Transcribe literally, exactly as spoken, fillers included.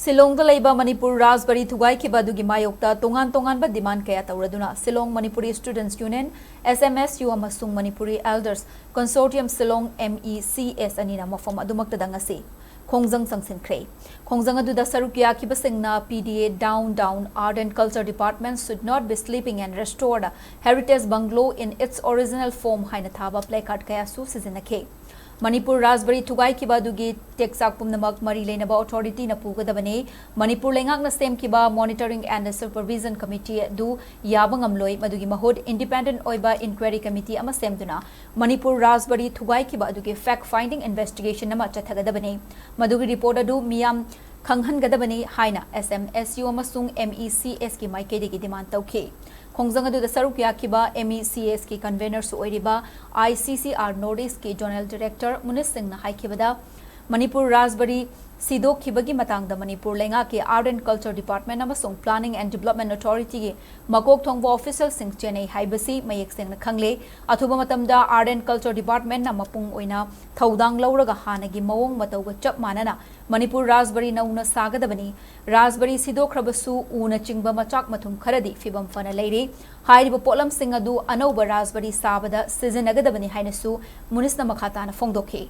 ꯁꯤꯂꯣꯡꯗ ꯂꯩꯕ ꯃꯅꯤꯄꯨꯔ ꯔꯥꯖꯕꯥꯔꯤ ꯊꯨꯒꯥꯏꯈꯤꯕ ꯑꯗꯨꯒꯤ ꯃꯥꯌꯣꯛꯇ ꯇꯣꯉꯥꯟ ꯇꯣꯉꯥꯟꯕ demand ꯀꯌꯥ ꯇꯧꯔꯗꯨꯅ Shillong Manipuri Students Union, S M S U, ꯑꯃꯁꯨꯡ Manipuri Elders Consortium Shillong, M E C S, ꯑꯅꯤꯅ ꯃꯐꯝ ꯑꯗꯨꯃꯛꯇꯗ ꯉꯁꯤ ꯈꯣꯡꯖꯪ ꯆꯪꯁꯤꯟꯈ꯭ꯔꯦ꯫ ꯈꯣꯡꯖꯪ ꯑꯗꯨꯗ ꯁꯔꯨꯛ ꯌꯥꯈꯤꯕꯁꯤꯡꯅ P D A down, down, Art and Culture Department should not be sleeping and restore the Heritage Bungalow in its original form ꯍꯥꯏꯅ ꯊꯥꯕ placard ꯀꯌꯥꯁꯨ ꯁꯤꯖꯤꯟꯅꯈꯤ꯫ ꯃꯅꯤꯄꯨꯔ ꯔꯥꯖꯕꯥꯔꯤ ꯊꯨꯒꯥꯏꯈꯤꯕ ꯑꯗꯨꯒꯤ ꯇꯦꯛꯆꯥꯛ ꯄꯨꯝꯅꯃꯛ ꯃꯔꯤ ꯂꯩꯅꯕ authority ꯅ ꯄꯨꯒꯗꯕꯅꯤ꯫ ꯃꯅꯤꯄꯨꯔ ꯂꯩꯉꯥꯛꯅ ꯁꯦꯝꯈꯤꯕ Monitoring and Supervision Committee ꯑꯗꯨ ꯌꯥꯕ ꯉꯝꯂꯣꯏ꯫ ꯃꯗꯨꯒꯤ ꯃꯍꯨꯠ independent ꯑꯣꯏꯕ inquiry committee ꯑꯃ ꯁꯦꯝꯗꯨꯅ ꯃꯅꯤꯄꯨꯔ ꯔꯥꯖꯕꯥꯔꯤ ꯊꯨꯒꯥꯏꯈꯤꯕ ꯑꯗꯨꯒꯤ fact finding investigation ꯑꯃ ꯆꯠꯊꯒꯗꯕꯅꯤ꯫ ꯃꯗꯨꯒꯤ report ꯑꯗꯨ ꯃꯤꯌꯥꯝ ꯈꯪꯍꯟꯒꯗꯕꯅꯤ ꯍꯥꯏꯅ S M S U ꯑꯃꯁꯨꯡ M E C S ꯀꯤ ꯃꯥꯏꯀꯩꯗꯒꯤ demand ꯇꯧꯈꯤ꯫ ꯈꯣꯡꯖꯪ ꯑꯗꯨꯗ ꯁꯔꯨꯛ ꯌꯥꯈꯤꯕ M E C S ꯀꯤ convener ꯁꯨ ꯑꯣꯏꯔꯤꯕ I C C R North East ꯀꯤ Zonal Director ꯃꯨꯅꯤꯁ ꯁꯤꯡꯅ ꯍꯥꯏꯈꯤꯕꯗ, ꯃꯅꯤꯄꯨꯔ ꯔꯥꯖꯕꯥꯔꯤ ꯁꯤꯗꯣꯛꯈꯤꯕꯒꯤ ꯃꯇꯥꯡꯗ ꯃꯅꯤꯄꯨꯔ ꯂꯩꯉꯥꯛꯀꯤ Art and Culture Department ꯑꯃꯁꯨꯡ Planning and Development Authority ꯒꯤ ꯃꯀꯣꯛ ꯊꯣꯡꯕ official ꯁꯤꯡ ꯆꯦꯟꯅꯩ ꯍꯥꯏꯕꯁꯤ ꯃꯌꯦꯛ ꯁꯦꯡꯅ ꯈꯪꯂꯦ꯫ ꯑꯊꯨꯕ ꯃꯇꯝꯗ Art and Culture Department ꯅ ꯃꯄꯨꯡ ꯑꯣꯏꯅ ꯊꯧꯗꯥꯡ ꯂꯧꯔꯒ ꯍꯥꯟꯅꯒꯤ ꯃꯑꯣꯡ ꯃꯇꯧꯒ ꯆꯞ ꯃꯥꯟꯅꯅ ꯃꯅꯤꯄꯨꯔ ꯔꯥꯖꯕꯥꯔꯤ ꯅꯧꯅ ꯁꯥꯒꯗꯕꯅꯤ꯫ ꯔꯥꯖꯕꯥꯔꯤ ꯁꯤꯗꯣꯛꯈ꯭ꯔꯕꯁꯨ ꯎꯅꯆꯤꯡꯕ ꯃꯆꯥꯛ ꯃꯊꯨꯝ ꯈꯔꯗꯤ ꯐꯤꯕꯝ ꯐꯅ ꯂꯩꯔꯤ꯫ ꯍꯥꯏꯔꯤꯕ ꯄꯣꯠꯂꯝꯁꯤꯡ ꯑꯗꯨ ꯑꯅꯧꯕ ꯔꯥꯖꯕꯥꯔꯤ ꯁꯥꯕꯗ ꯁꯤꯖꯤꯟꯅꯒꯗꯕꯅꯤ ꯍꯥꯏꯅꯁꯨ ꯃꯨꯅꯤꯁꯅ ꯃꯈꯥ ꯇꯥꯅ ꯐꯣꯡꯗꯣꯛꯈꯤ꯫